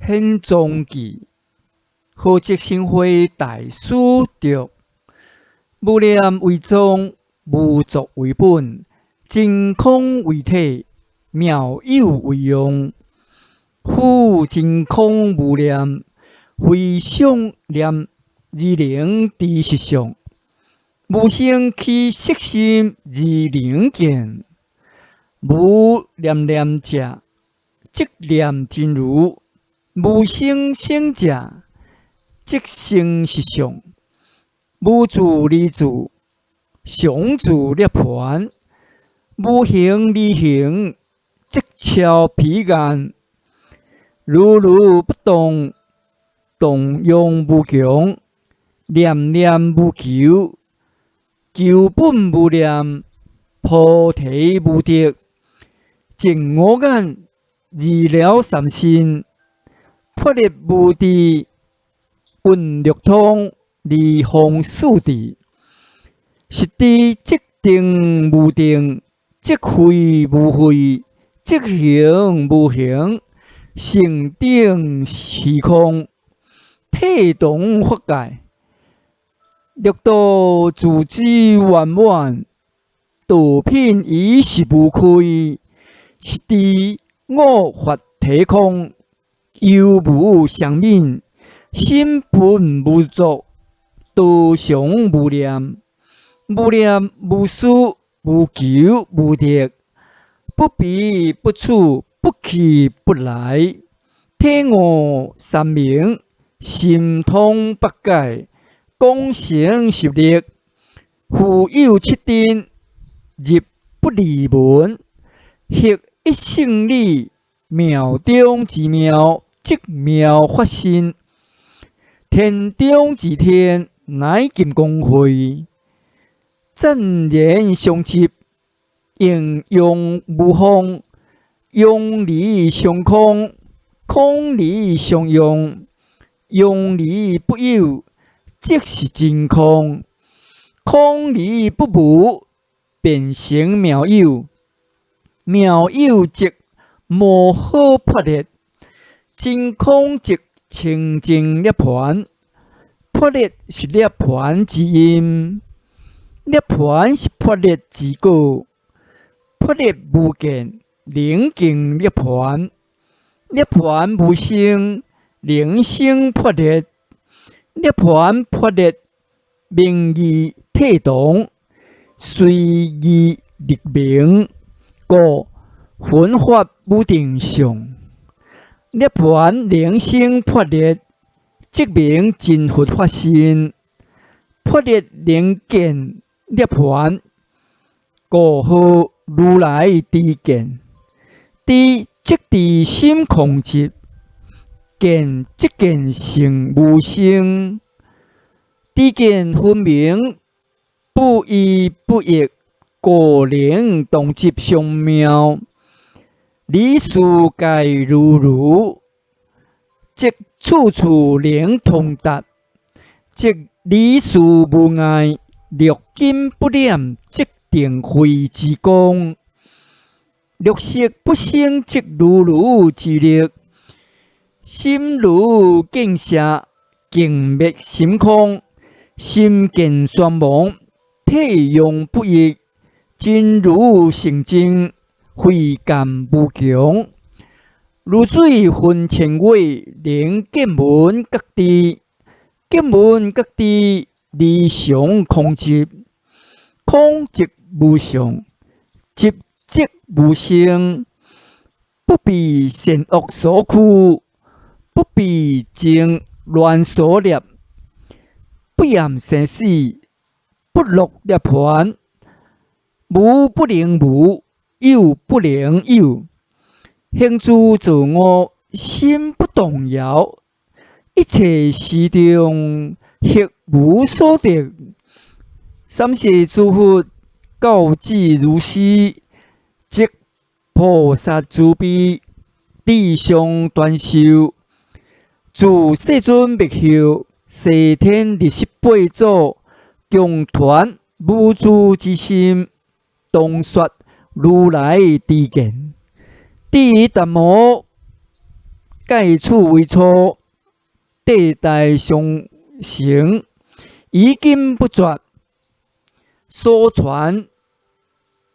顯宗記，荷澤神會大師著，無念為宗，無作為本，真空為體，妙有為用。夫真空無念，非想念而能知實相；無生起色心而能見。無念念者，即念真如；無生生者，即生實相。無住而住，常住涅槃；無形而形，即超彼岸。如如不動，動用無窮，念念無求，求本無念，菩提無得。淨五眼，而了三身，破立無智，運六通，而方四智。實知即定無定，即慧無慧，即行無行，性等虛空，體同法界，六道自知圓滿，道品以實無虧。實知五法體空，猶無相泯，心本無作，道常無念，無念無思，無求無得，不彼不取，不去不來，體悟三明，心通八界，功成十力，富有七定，入不二門，獲一聖理，妙中之妙，即妙法身，天中之天，乃金剛慧，讚然相執，應用無方，用離相空，空離相用，用離不有，即是真空。空離不無，便成妙有。妙有即無可破裂，真空即清淨涅槃。破裂是涅槃之因，涅槃是破裂之果。破裂無見，能證涅槃；涅槃無生，能生破裂。涅槃破裂，名義體同，隨義立名，故分法無定相。涅槃能生破裂，即名真佛法身。破裂能見涅槃，故號如來知見。知即知心空寂，見即見性無生。知見分明，不異不異，故能同執相妙。理事皆如如，即處處能通達，即理事無礙，六根不染，即定慧之光。六識不生，即如如之力。心如鏡射，鏡滅心空，心見雙亡，體用不異，真如成正，慧感無窮。如水分千月，能見聞覺知，見聞覺知，離常空寂，空即無相，寂即無生，不被善惡所驅，不被情亂所攝，不厭生死，不落涅槃，無不能無，有不能有，行住坐臥，心不動搖，一切時中，悉無所得。三世諸佛教智如是，即菩薩慈悲，智相傳授。自世尊滅後，西天28祖共傳無住之心，當說如來知見。智達摩蓋此為初，塊代相承，於今不絕。所傳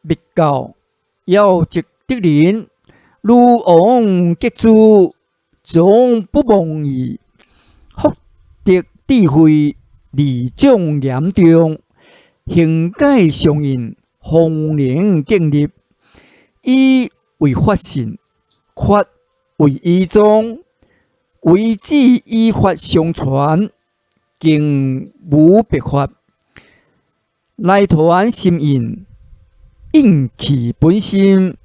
密教，要積德人，如王結諸，終不忘義。福德智慧，利眾嚴重，行解相應，方能建立。依為法性，法為依宗，唯只依法相傳，更無別法。內傳心印，印契本心；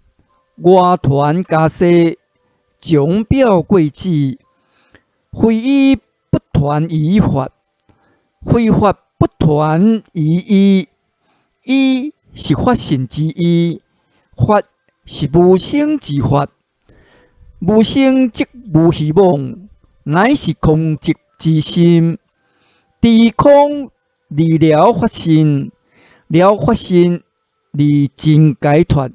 外傳袈裟，終表過智。非依不傳於法，非法不傳於依。依是法性之依，法是無生之法。無生即無希望，乃是空寂之心。知空而了法性，了法性而真解脫。